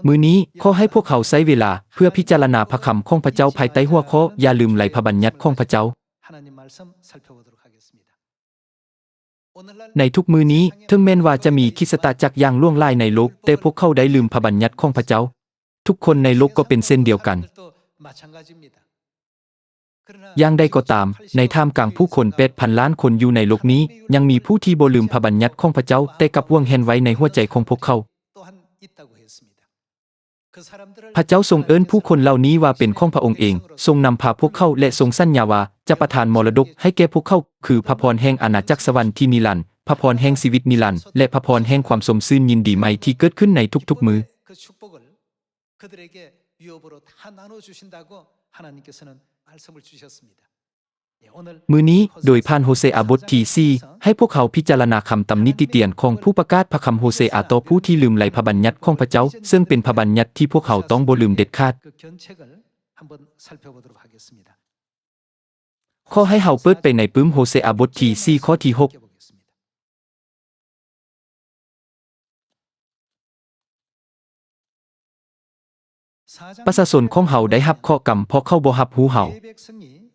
ມື້ນີ້ ຂໍໃຫ້ພວກເຮົາໃຊ້ເວລາເພື່ອພິຈາລະນາພະຄຳຂອງພະເຈົ້າພາຍໃຕ້ຫົວຂໍ້ ຢ່າລືມໄຫຼພະບັນຍັດຂອງພະເຈົ້າ. ໃນທຸກມື້ນີ້, ເຖິງແມ່ນວ່າຈະມີຄຣິສຕະຈັກຢ່າງຫຼວງຫຼາຍໃນໂລກ, ແຕ່ພວກເຂົາໄດ້ລືມພະບັນຍັດຂອງພະເຈົ້າ. ທຸກຄົນໃນໂລກກໍເປັນເຊັ່ນດຽວກັນ. ຢ່າງໃດກໍຕາມ, ໃນທ່າມກາງຜູ້ຄົນແປດພັນລ້ານຄົນຢູ່ໃນໂລກນີ້, ຍັງມີຜູ້ທີ່ບໍ່ລືມພະບັນຍັດຂອງພະເຈົ້າ, ແຕ່ກັບຫວງແຫນໄວ້ໃນຫົວໃຈຂອງພວກເຂົາ. ພະເຈົ້າຊົງເອີ້ນຜູ້ຄົນເຫຼົ່ານີ້ວ່າເປັນຂອງພະອົງເອງ, ຊົງນຳພາພວກເຂົາ ແລະ ຊົງສັນຍາວ່າຈະປະທານມໍລະດົກໃຫ້ແກ່ພວກເຂົາ, ຄືພະພອນແຫ່ງອານາຈັກສະຫວັນທີ່ນິລັນ, ພະພອນແຫ່ງຊີວິດນິລັນ, ແລະ ພະພອນແຫ່ງຄວາມຊົມຊື່ນຍິນດີໃໝ່ທີ່ເກີດຂຶ້ນໃນທຸກໆມື້. 그들에게 유업으로 다 나눠 주신다고 하나님께서는 말씀을 주셨습니다. ມື້ນີ້, ໂດຍຜ່ານໂຮເຊອາບົດທີສີ່ ໃຫ້ພວກເຮົາພິຈາລະນາຄຳຕຳໜິຕິຕຽນຂອງຜູ້ປະກາດພະຄຳໂຮເຊອາຕໍ່ຜູ້ທີ່ລືມໄຫຼພະບັນຍັດຂອງພະເຈົ້າ, ເຊິ່ງເປັນພະບັນຍັດທີ່ພວກເຮົາຕ້ອງບໍ່ລືມເດັດຂາດ. ຂໍໃຫ້ເຮົາເປີດໄປໃນປຶ້ມໂຮເຊອາບົດທີສີ່ ຂໍ້ທີຫົກ. ປະຊາຊົນຂອງເຮົາໄດ້ຮັບເຄາະກຳ ເພາະເຂົາບໍ່ຮັບຮູ້ເຮົາ.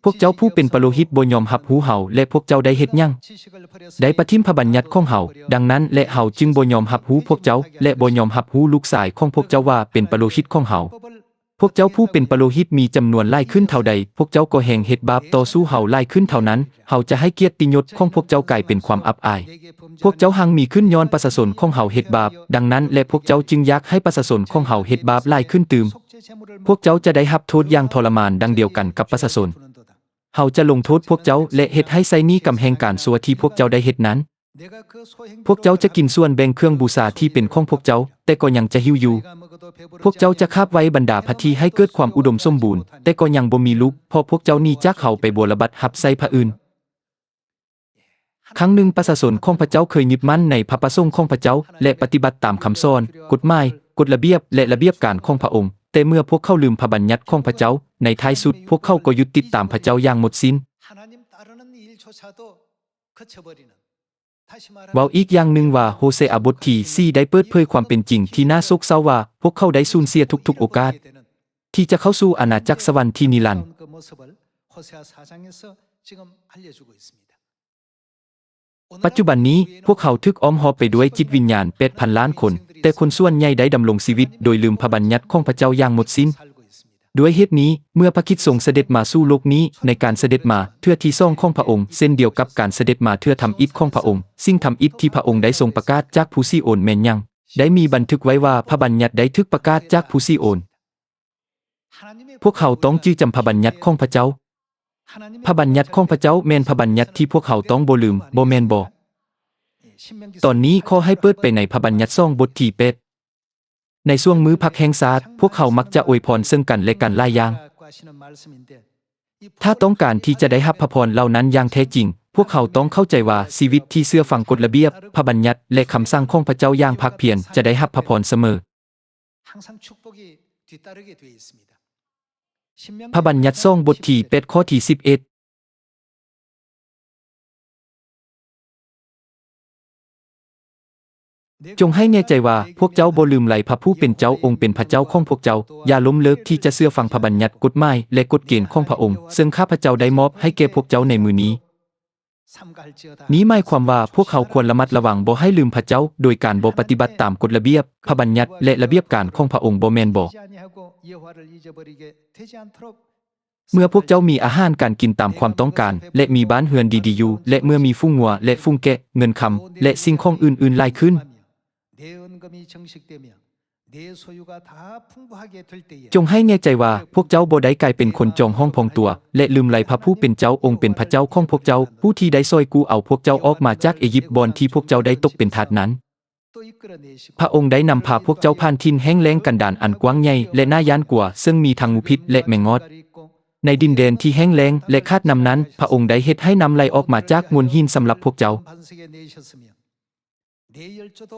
ພວກເຈົ້າຜູ້ເປັນປະໂລຫິດບໍ່ຍອມຮັບຮູ້ເຮົາ ແລະ ພວກເຈົ້າໄດ້ເຮັດຫຍັງ? ໄດ້ປະຖິ້ມພະບັນຍັດຂອງເຮົາ. ດັ່ງນັ້ນແຫຼະ ເຮົາຈຶ່ງບໍ່ຍອມຮັບຮູ້ພວກເຈົ້າ ແລະ ບໍ່ຍອມຮັບຮູ້ລູກຊາຍຂອງພວກເຈົ້າວ່າເປັນປະໂລຫິດຂອງເຮົາ. ພວກເຈົ້າຜູ້ເປັນປະໂລຫິດມີຈຳນວນຫຼາຍຂຶ້ນເທົ່າໃດ, ພວກເຈົ້າກໍແຮ່ງເຮັດບາບຕໍ່ສູ້ເຮົາຫຼາຍຂຶ້ນເທົ່ານັ້ນ. ເຮົາຈະໃຫ້ກຽດຕິຍົດຂອງພວກເຈົ້າກາຍເປັນຄວາມອັບອາຍ. ພວກເຈົ້າຮັ່ງມີຂຶ້ນຍ້ອນປະຊາຊົນຂອງເຮົາເຮັດບາບ, ດັ່ງນັ້ນແຫຼະ ພວກເຈົ້າຈຶ່ງຢາກໃຫ້ປະຊາຊົນຂອງເຮົາເຮັດບາບຫຼາຍຂຶ້ນຕື່ມ. ພວກເຈົ້າຈະໄດ້ຮັບໂທດຢ່າງທໍລະມານດັ່ງດຽວກັນກັບປະຊາຊົນ. ເຮົາຈະລົງໂທດພວກເຈົ້າ ແລະ ເຮັດໃຫ້ໃຊ້ໜີ້ກຳແຫ່ງການຊົ່ວທີ່ພວກເຈົ້າໄດ້ເຮັດນັ້ນ. ພວກເຈົ້າຈະກິນສ່ວນແບ່ງເຄື່ອງບູຊາທີ່ເປັນຂອງພວກເຈົ້າ, ແຕ່ກໍຍັງຈະຫິວຢູ່. ພວກເຈົ້າຈະຄາບໄວ້ບັນດາພະທີ່ໃຫ້ເກີດຄວາມອຸດົມສົມບູນ, ແຕ່ກໍຍັງບໍ່ມີລູກ, ເພາະພວກເຈົ້າໜີຈາກເຮົາໄປບົວລະບັດຮັບໃຊ້ພະອື່ນ. ຄັ້ງໜຶ່ງປະຊາຊົນຂອງພະເຈົ້າເຄີຍຍຶດໝັ້ນໃນພະປະສົງຂອງພະເຈົ້າ ແລະ ປະຕິບັດຕາມຄຳສອນ, ກົດໝາຍ, ກົດລະບຽບ ແລະ ລະບຽບການຂອງພະອົງ, ແຕ່ເມື່ອພວກເຂົາລືມພະບັນຍັດຂອງພະເຈົ້າ, ໃນທ້າຍສຸດພວກເຂົາກໍຢຸດຕິດຕາມພະເຈົ້າຢ່າງໝົດສິ້ນ. ܘ ເວົ້າອີກຢ່າງໜຶ່ງວ່າ ໂຮເຊອາບົດທີສີ່ໄດ້ເປີດເຜີຍຄວາມເປັນຈິງທີ່ໜ້າໂສກເສົ້າວ່າ ພວກເຂົາໄດ້ສູນເສຍທຸກໆໂອກາດທີ່ຈະເຂົ້າສູ່ອານາຈັກສະຫວັນທີ່ນິລັນ. ປັດຈຸບັນນີ້, ພວກເຮົາຖືກອ້ອມຮອບໄປດ້ວຍຈິດວິນຍານແປດພັນລ້ານຄົນ, ແຕ່ຄົນສ່ວນໃຫຍ່ໄດ້ດຳລົງຊີວິດໂດຍລືມພະບັນຍັດຂອງພະເຈົ້າຢ່າງໝົດສິ້ນ. ດ້ວຍເຫດນີ້, ເມື່ອພະຄຣິດຊົງສະເດັດມາສູ່ໂລກນີ້, ໃນການສະເດັດມາເທື່ອທີສອງຂອງພະອົງ, ເຊັ່ນດຽວກັບການສະເດັດມາເທື່ອທຳອິດຂອງພະອົງ, ສິ່ງທຳອິດທີ່ພະອົງໄດ້ຊົງປະກາດຈາກພູຊີໂອນແມ່ນຫຍັງ? ໄດ້ມີບັນທຶກໄວ້ວ່າພະບັນຍັດໄດ້ຖືກປະກາດຈາກພູຊີໂອນ. ພວກເຮົາຕ້ອງຈື່ຈຳພະບັນຍັດຂອງພະເຈົ້າ. ພະບັນຍັດຂອງພະເຈົ້າແມ່ນພະບັນຍັດທີ່ພວກເຮົາຕ້ອງບໍ່ລືມ, ບໍ່ແມ່ນບໍ? ຕອນນີ້ຂໍໃຫ້ເປີດໄປໃນພະບັນຍັດສອງ ບົດທີແປດ. ໃນຊ່ວງມື້ພັກແຫ່ງຊາດ, ພວກເຮົາມັກຈະອວຍພອນເຊິ່ງກັນແລະກັນຫຼາຍຢ່າງ. ຖ້າຕ້ອງການທີ່ຈະໄດ້ຮັບພະພອນເຫຼົ່ານັ້ນຢ່າງແທ້ຈິງ, ພວກເຮົາຕ້ອງເຂົ້າໃຈວ່າຊີວິດທີ່ເຊື່ອຟັງກົດລະບຽບ, ພະບັນຍັດ ແລະ ຄຳສັ່ງຂອງພະເຈົ້າຢ່າງພາກພຽນ ຈະໄດ້ຮັບພະພອນສະເໝີ. ພະບັນຍັດສອງ ບົດທີແປດ ຂໍ້ທີສິບເອັດ. ຈົ່ງໃຫ້ແນ່ໃຈວ່າພວກເຈົ້າບໍ່ລືມໄຫຼພະຜູ້ເປັນເຈົ້າ ອົງເປັນພະເຈົ້າຂອງພວກເຈົ້າ. ຢ່າລົ້ມເລີກທີ່ຈະເຊື່ອຟັງພະບັນຍັດ, ກົດໝາຍ ແລະ ກົດເກນຂອງພະອົງ, ເຊິ່ງຂ້າພະເຈົ້າໄດ້ມອບໃຫ້ແກ່ພວກເຈົ້າໃນມື້ນີ້. ນີ້ໝາຍຄວາມວ່າພວກເຮົາຄວນລະມັດລະວັງບໍ່ໃຫ້ລືມພະເຈົ້າ ໂດຍການບໍ່ປະຕິບັດຕາມກົດລະບຽບ, ພະບັນຍັດ ແລະ ລະບຽບການຂອງພະອົງ, ບໍ່ແມ່ນບໍ? ເມື່ອພວກເຈົ້າມີອາຫານການກິນຕາມຄວາມຕ້ອງການ ແລະ ມີບ້ານເຮືອນດີໆຢູ່ ແລະ ເມື່ອມີຝູງງົວ ແລະ ຝູງແກະ, ເງິນຄຳ ແລະ ສິ່ງຂອງອື່ນໆຫຼາຍຂຶ້ນ. ຈົ່ງໃຫ້ແນ່ໃຈວ່າພວກເຈົ້າບໍ່ໄດ້ກາຍເປັນຄົນຈອງຫ້ອງພອງຕົວ ແລະ ລືມໄຫຼພະຜູ້ເປັນເຈົ້າ ອົງເປັນພະເຈົ້າຂອງພວກເຈົ້າ, ຜູ້ທີ່ໄດ້ຊ່ອຍກູ້ເອົາພວກເຈົ້າອອກມາຈາກເອຢິບ ບ່ອນທີ່ພວກເຈົ້າໄດ້ຕົກເປັນທາດນັ້ນ. ພະອົງໄດ້ນຳພາພວກເຈົ້າຜ່ານຖິ່ນແຫ້ງແລ້ງກັນດານອັນກວ້າງໃຫຍ່ ແລະ ໜ້າຢ້ານກົວ, ເຊິ່ງມີທັງງູພິດ ແລະ ແມງງອດ. ໃນດິນແດນທີ່ແຫ້ງແລ້ງ ແລະ ຂາດນ້ຳນັ້ນ, ພະອົງໄດ້ເຮັດໃຫ້ນ້ຳໄຫຼອອກມາຈາກໂງ່ນຫີນສຳລັບພວກເຈົ້າ.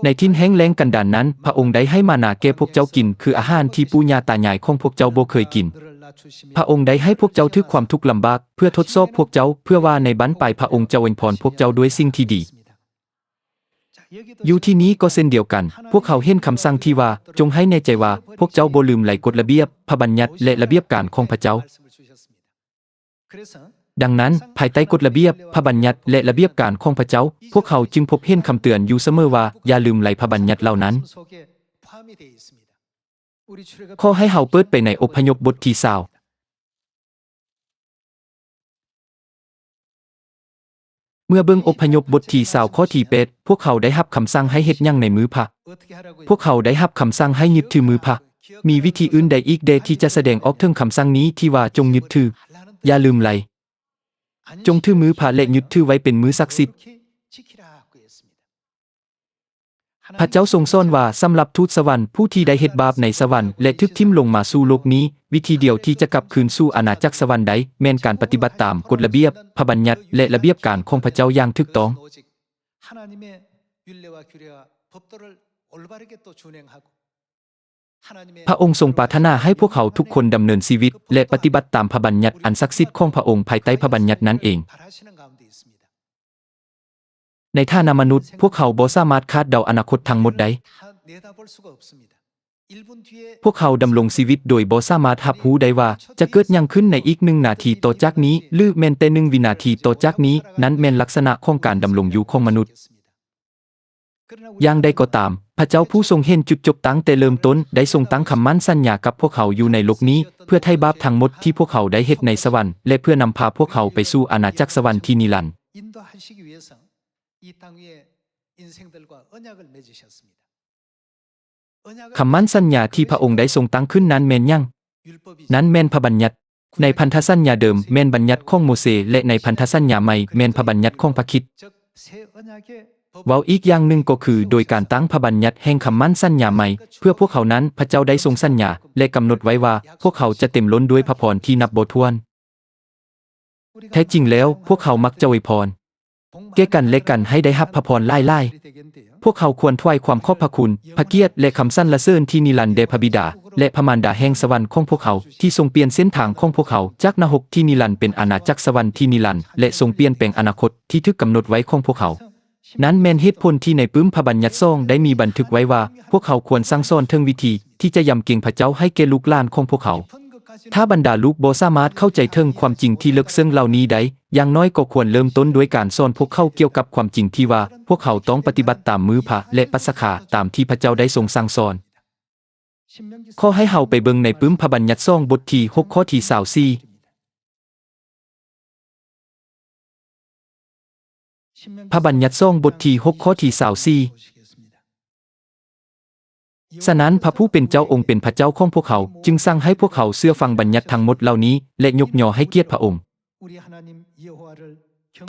ໃນຖິ່ນແຫ້ງແລ້ງກັນດານນັ້ນ, ພະອົງໄດ້ໃຫ້ມານາແກ່ພວກເຈົ້າກິນ, ຄືອາຫານທີ່ປູ່ຍ່າຕາຍາຍຂອງພວກເຈົ້າບໍ່ເຄີຍກິນ. ພະອົງໄດ້ໃຫ້ພວກເຈົ້າຖືກຄວາມທຸກລຳບາກ ເພື່ອທົດສອບພວກເຈົ້າ, ເພື່ອວ່າໃນບັ້ນປາຍພະອົງຈະອວຍພອນພວກເຈົ້າດ້ວຍສິ່ງທີ່ດີ. ຢູ່ທີ່ນີ້ກໍເຊັ່ນດຽວກັນ, ພວກເຮົາເຫັນຄຳສັ່ງທີ່ວ່າ, ຈົ່ງໃຫ້ແນ່ໃຈວ່າພວກເຈົ້າບໍ່ລືມໄຫຼກົດລະບຽບ, ພະບັນຍັດ ແລະ ລະບຽບການຂອງພະເຈົ້າ. ດັ່ງນັ້ນ, ພາຍໃຕ້ກົດລະບຽບ, ພະບັນຍັດ ແລະ ລະບຽບການຂອງພະເຈົ້າ, ພວກເຮົາຈຶ່ງພົບເຫັນຄຳເຕືອນຢູ່ສະເໝີວ່າ, ຢ່າລືມໄຫຼພະບັນຍັດເຫຼົ່ານັ້ນ. ຂໍໃຫ້ເຮົາເປີດໄປໃນອົບພະຍົບບົດທີຊາວ. ເມື່ອເບິ່ງອົບພະຍົບບົດທີຊາວ ຂໍ້ທີແປດ, ພວກເຮົາໄດ້ຮັບຄຳສັ່ງໃຫ້ເຮັດຫຍັງໃນມື້ພະ? ພວກເຮົາໄດ້ຮັບຄຳສັ່ງໃຫ້ຍຶດຖືມືພະ. ມີວິທີອື່ນໃດອີກແດ່ທີ່ຈະສະແດງອອກເຖິງຄຳສັ່ງນີ້ທີ່ວ່າຈົ່ງຍຶດຖື, ຢ່າລືມໄຫຼ? ຈົ່ງຖືມືພະ ແລະ ຍຶດຖືໄວ້ເປັນມື້ສັກສິດ. ພະເຈົ້າຊົງສອນວ່າ, ສຳລັບທູດສະຫວັນຜູ້ທີ່ໄດ້ເຮັດບາບໃນສະຫວັນ ແລະ ຖືກຖິ້ມລົງມາສູ່ໂລກນີ້, ວິທີດຽວທີ່ຈະກັບຄືນສູ່ອານາຈັກສະຫວັນໄດ້ ແມ່ນການປະຕິບັດຕາມກົດລະບຽບ, ພະບັນຍັດ ແລະ ລະບຽບການຂອງພະເຈົ້າຢ່າງຖືກຕ້ອງ. 하나님의 율례와 규례와 법도를 올바르게 또 준행하고 ພະອົງຊົງປາດຖະໜາໃຫ້ພວກເຮົາທຸກຄົນດຳເນີນຊີວິດ ແລະ ປະຕິບັດຕາມພະບັນຍັດອັນສັກສິດຂອງພະອົງພາຍໃຕ້ພະບັນຍັດນັ້ນເອງ. 바라시는 가운데 있습니다. ໃນຖານະມະນຸດ, ພວກເຮົາບໍ່ສາມາດຄາດເດົາອະນາຄົດທັງໝົດໄດ້. 다 내다볼 수가 없습니다. ພວກເຮົາດຳລົງຊີວິດໂດຍບໍ່ສາມາດຮັບຮູ້ໄດ້ວ່າຈະເກີດຫຍັງຂຶ້ນໃນອີກໜຶ່ງນາທີຕໍ່ຈາກນີ້ ຫຼື ແມ່ນແຕ່ໜຶ່ງວິນາທີຕໍ່ຈາກນີ້, ນັ້ນແມ່ນລັກສະນະຂອງການດຳລົງຢູ່ຂອງມະນຸດ. ຢ່າງໃດກໍຕາມ, ພະເຈົ້າຜູ້ຊົງເຫັນຈຸດຈົບຕັ້ງແຕ່ເລີ່ມຕົ້ນ ໄດ້ຊົງຕັ້ງຄຳໝັ້ນສັນຍາກັບພວກເຮົາຢູ່ໃນໂລກນີ້ ເພື່ອໄຖ່ບາບທັງໝົດທີ່ພວກເຮົາໄດ້ເຮັດໃນສະຫວັນ ແລະ ເພື່ອນຳພາພວກເຮົາໄປສູ່ອານາຈັກສະຫວັນທີ່ນິລັນ. 인도하시기 위해서 이 땅 위에 인생들과 언약을 맺으셨습니다. ຄຳໝັ້ນສັນຍາທີ່ພະອົງໄດ້ຊົງຕັ້ງຂຶ້ນນັ້ນແມ່ນຫຍັງ? 율법이 ນັ້ນແມ່ນພະບັນຍັດ. ໃນພັນທະສັນຍາເດີມແມ່ນບັນຍັດຂອງໂມເຊ ແລະ ໃນພັນທະສັນຍາໃໝ່ແມ່ນພະບັນຍັດຂອງພະຄຣິດ. 즉, 새 언약의 ເວົ້າອີກຢ່າງໜຶ່ງກໍຄື ໂດຍການຕັ້ງພະບັນຍັດແຫ່ງຄຳໝັ້ນສັນຍາໃໝ່ ເພື່ອພວກເຮົານັ້ນ, ພະເຈົ້າໄດ້ຊົງສັນຍາ ແລະ ກຳນົດໄວ້ວ່າ ພວກເຮົາຈະເຕັມລົ້ນດ້ວຍພະພອນທີ່ນັບບໍ່ຖ້ວນ. ແທ້ຈິງແລ້ວ, ພວກເຮົາມັກຈະອວຍພອນ ແກ່ກັນ ແລະ ກັນໃຫ້ໄດ້ຮັບພະພອນຫຼາຍໆ. ພວກເຮົາຄວນຖວາຍຄວາມຂອບພະຄຸນ, ພະກຽດ ແລະ ຄຳສັນລະເສີນທີ່ນິລັນແດ່ພະບິດາ ແລະ ພະມານດາແຫ່ງສະຫວັນຂອງພວກເຮົາ, ທີ່ຊົງປ່ຽນເສັ້ນທາງຂອງພວກເຮົາຈາກນະຮົກທີ່ນິລັນເປັນອານາຈັກສະຫວັນທີ່ນິລັນ ແລະ ຊົງປ່ຽນແປງອະນາຄົດທີ່ຖືກກຳນົດໄວ້ຂອງພວກເຮົາ. ນັ້ນແມ່ນເຫດຜົນທີ່ໃນປຶ້ມພະບັນຍັດສອງໄດ້ມີບັນທຶກໄວ້ວ່າ ພວກເຮົາຄວນສັ່ງສອນເຖິງວິທີທີ່ຈະຢຳເກງພະເຈົ້າໃຫ້ແກ່ລູກຫຼານຂອງພວກເຮົາ. ຖ້າບັນດາລູກບໍ່ສາມາດເຂົ້າໃຈເຖິງຄວາມຈິງທີ່ເລິກເຊິ່ງເຫຼົ່ານີ້ໄດ້, ຢ່າງໜ້ອຍກໍຄວນເລີ່ມຕົ້ນດ້ວຍການສອນພວກເຂົາກ່ຽວກັບຄວາມຈິງທີ່ວ່າ ພວກເຂົາຕ້ອງປະຕິບັດຕາມມື້ພະ ແລະ ປັດສະຄາ ຕາມທີ່ພະເຈົ້າໄດ້ຊົງສັ່ງສອນ. ຂໍໃຫ້ເຮົາໄປເບິ່ງໃນປຶ້ມພະບັນຍັດສອງ ບົດທີຫົກ ຂໍ້ທີຊາວສີ່. ພະບັນຍັດສອງ ບົດທີຫົກ ຂໍ້ທີຊາວສີ່. ສະນັ້ນ, ພະຜູ້ເປັນເຈົ້າອົງເປັນພະເຈົ້າຂອງພວກເຮົາ ຈຶ່ງສັ່ງໃຫ້ພວກເຮົາເຊື່ອຟັງບັນຍັດທັງໝົດເຫຼົ່ານີ້ ແລະ ຍົກຍໍໃຫ້ກຽດພະອົງ.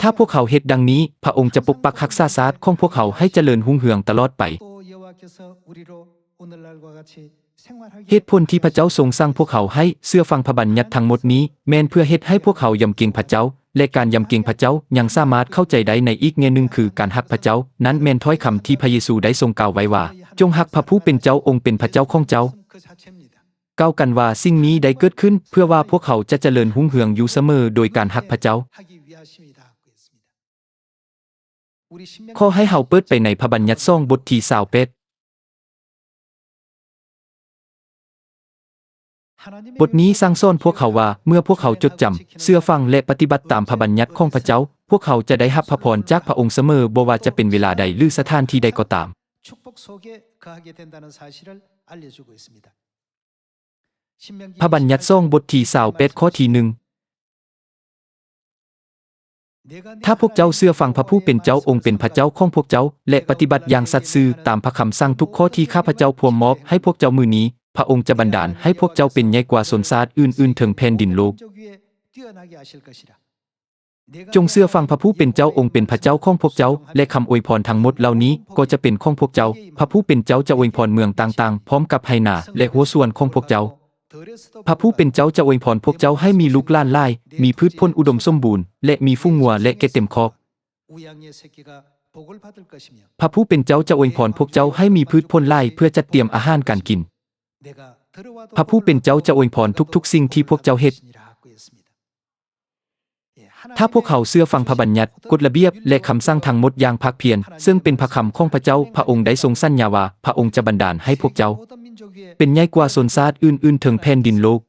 ຖ້າພວກເຮົາເຮັດດັ່ງນີ້, ພະອົງຈະປົກປັກຮັກສາຊາດຂອງພວກເຮົາໃຫ້ຈະເລີນຮຸ່ງເຮືອງຕະຫຼອດໄປ. ເຫດຜົນທີ່ພະເຈົ້າຊົງສັ່ງພວກເຮົາໃຫ້ເຊື່ອຟັງພະບັນຍັດທັງໝົດນີ້ ແມ່ນເພື່ອເຮັດໃຫ້ພວກເຮົາຢຳເກງພະເຈົ້າ, ແລະ ການຢຳເກງພະເຈົ້າຍັງສາມາດເຂົ້າໃຈໄດ້ໃນອີກແງ່ໜຶ່ງ ຄືການຮັກພະເຈົ້າ. ນັ້ນແມ່ນຖ້ອຍຄຳທີ່ພະເຢຊູໄດ້ຊົງກ່າວໄວ້ວ່າ, ຈົ່ງຮັກພະຜູ້ເປັນເຈົ້າອົງເປັນພະເຈົ້າຂອງເຈົ້າ. ກ່າວກັນວ່າສິ່ງນີ້ໄດ້ເກີດຂຶ້ນເພື່ອວ່າພວກເຮົາຈະຈະເລີນຮຸ່ງເຮືອງຢູ່ສະເໝີໂດຍການຮັກພະເຈົ້າ. ຂໍໃຫ້ເຮົາເປີດໄປໃນພະບັນຍັດສອງ ບົດທີຊາວແປດ. ບົດນີ້ສັ່ງສອນພວກເຮົາວ່າ ເມື່ອພວກເຮົາຈົດຈຳ, ເຊື່ອຟັງ ແລະ ປະຕິບັດຕາມພະບັນຍັດຂອງພະເຈົ້າ, ພວກເຮົາຈະໄດ້ຮັບພະພອນຈາກພະອົງສະເໝີ, ບໍ່ວ່າຈະເປັນເວລາໃດ ຫຼື ສະຖານທີ່ໃດກໍຕາມ. 축복 속에 거하게 된다는 사실을 알려주고 있습니다. ພະບັນຍັດສອງ ບົດທີຊາວແປດ ຂໍ້ທີໜຶ່ງ. ຖ້າພວກເຈົ້າເຊື່ອຟັງພະຜູ້ເປັນເຈົ້າອົງເປັນພະເຈົ້າຂອງພວກເຈົ້າ ແລະ ປະຕິບັດຢ່າງສັດຊື່ຕາມພະຄຳສັ່ງທຸກຂໍ້ທີ່ຂ້າພະເຈົ້າພວມມອບໃຫ້ພວກເຈົ້າມື້ນີ້, ພະອົງຈະບັນດານໃຫ້ພວກເຈົ້າເປັນໃຫຍ່ກວ່າຊົນຊາດອື່ນໆເທິງແຜ່ນດິນໂລກ. ຈົ່ງເຊື່ອຟັງພະຜູ້ເປັນເຈົ້າອົງເປັນພະເຈົ້າຂອງພວກເຈົ້າ, ແລະ ຄຳອວຍພອນທັງໝົດເຫຼົ່ານີ້ກໍຈະເປັນຂອງພວກເຈົ້າ. ພະຜູ້ເປັນເຈົ້າຈະອວຍພອນເມືອງຕ່າງໆ ພ້ອມກັບໄຮ່ນາ ແລະ ຮົ້ວສວນຂອງພວກເຈົ້າ. ພະຜູ້ເປັນເຈົ້າຈະອວຍພອນພວກເຈົ້າໃຫ້ມີລູກຫຼານຫຼາຍ, ມີພືດຜົນອຸດົມສົມບູນ, ແລະ ມີຝູງງົວ ແລະ ແກະເຕັມຄອກ. ພະຜູ້ເປັນເຈົ້າຈະອວຍພອນພວກເຈົ້າໃຫ້ມີພືດຜົນຫຼາຍເພື່ອຈັດຕຽມອາຫານການກິນ. ພະຜູ້ເປັນເຈົ້າຈະອວຍພອນທຸກໆສິ່ງທີ່ພວກເຈົ້າເຮັດ. ຖ້າພວກເຮົາເຊື່ອຟັງພະບັນຍັດ, ກົດລະບຽບ ແລະ ຄຳສັ່ງທັງໝົດຢ່າງພາກພຽນ, ເຊິ່ງເປັນພະຄຳຂອງພະເຈົ້າ, ພະອົງໄດ້ຊົງສັນຍາວ່າ ພະອົງຈະບັນດານໃຫ້ພວກເຈົ້າເປັນໃຫຍ່ກວ່າຊົນຊາດອື່ນໆເທິງແຜ່ນດິນໂລກ.